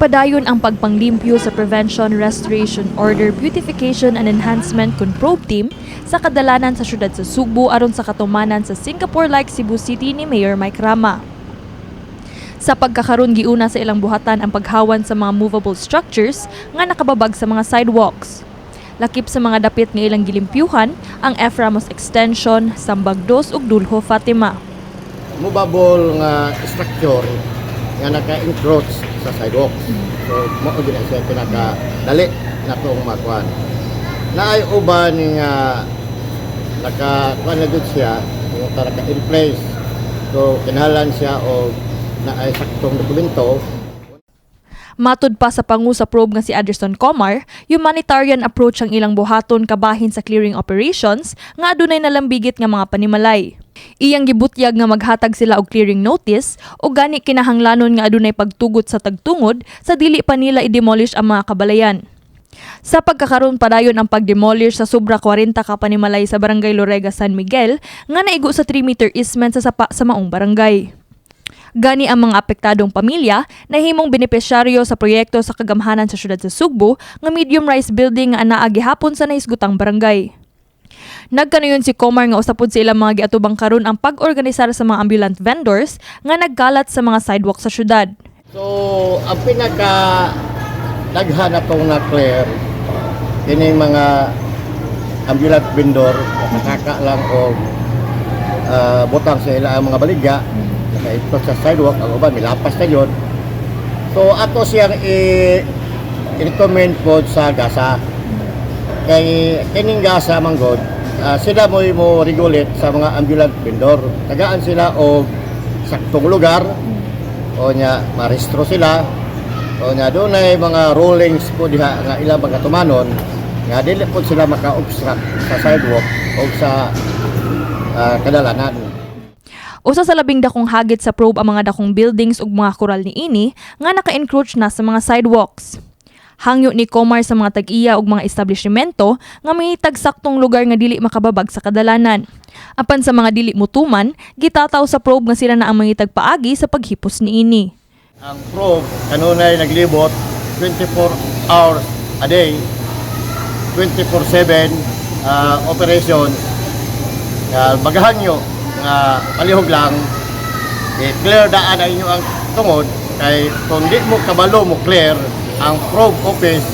Nagpadayon ang pagpanglimpyo sa Prevention, Restoration Order, Beautification and Enhancement kun Probe Team sa kadalanan sa syudad sa Sugbo aron sa katumanan sa Singapore-like Cebu City ni Mayor Mike Rama. Sa pagkakaron, giuna sa ilang buhatan ang paghawan sa mga movable structures nga nakababag sa mga sidewalks. Lakip sa mga dapit nga ilang gilimpyuhan ang F. Ramos Extension, Sambag Dos ug Duljo Fatima. Movable nga structure nga naka-encroach sa sidewalks. So mao gyud na siya pinaka dali natong makuan. Naay uban nga naka kuan na jud siya, yung naka in place. So kinahanglan siya og naay saktong dokumento. Matud pa sa pangu sa probe nga si Anderson Comar, humanitarian approach ang ilang buhaton kabahin sa clearing operations nga adunay nalambigit nga mga panimalay. Iyang gibutyag nga maghatag sila og clearing notice o gani kinahanglanon nga adunay pagtugot sa tagtungod sa dili pa nila i-demolish ang mga kabalayan. Sa pagkakaroon, padayon ang pag-demolish sa sobra 40 ka panimalay sa Barangay Lorega, San Miguel nga naigo sa 3-meter easement sa sapa sa maong barangay. Gani ang mga apektadong pamilya nahimong benepisyaryo sa proyekto sa kagamhanan sa syudad sa Sugbo nga medium rise building nga anaa gihapon sa nahisgutang barangay. Nagkanuyon si Comar nga usa pod sa ilang mga giatubang karon ang pag-organisar sa mga ambulant vendors nga nagkalat sa mga sidewalk sa syudad. So ang pinaka daghan natong na clear kining mga ambulant vendor, nakaka lang og butang sa ila ang mga baligya naka sa sidewalk, ang uban milapas na yun. So ato siyang i-recommend po sa GASA kay kining GASA manggod, sila mo regulate sa mga ambulant vendor, tagaan sila og saktong lugar o nya marehistro sila o nya dunay mga rulings po diha nga ilang pagkatumanon nga dili po sila maka-obstruct sa sidewalk o sa kadalanan. Usa sa labing dakong hagit sa probe ang mga dakong buildings ug mga koral niini nga naka-encroach na sa mga sidewalks. Hangyo ni Comar sa mga tag-iya ug mga establishmento nga may tagsaktong lugar nga dili makababag sa kadalanan. Apan sa mga dili mutuman, gitataw sa probe nga sila na ang mangitag paagi sa paghipos niini. Ang probe kanunay naglibot 24 hours a day, 24/7 operation. Magahanyo nga palihog lang i-clear daan ang inyo ang tungod kay kung di mo kabalo mo clear, ang probe office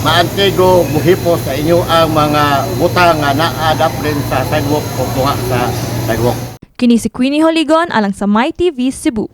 maantigo muhipos sa inyo ang mga butang nga naa daplin sa sidewalk o tunga sa sidewalk. Kini si Queenie Holigon alang sa My TV Cebu.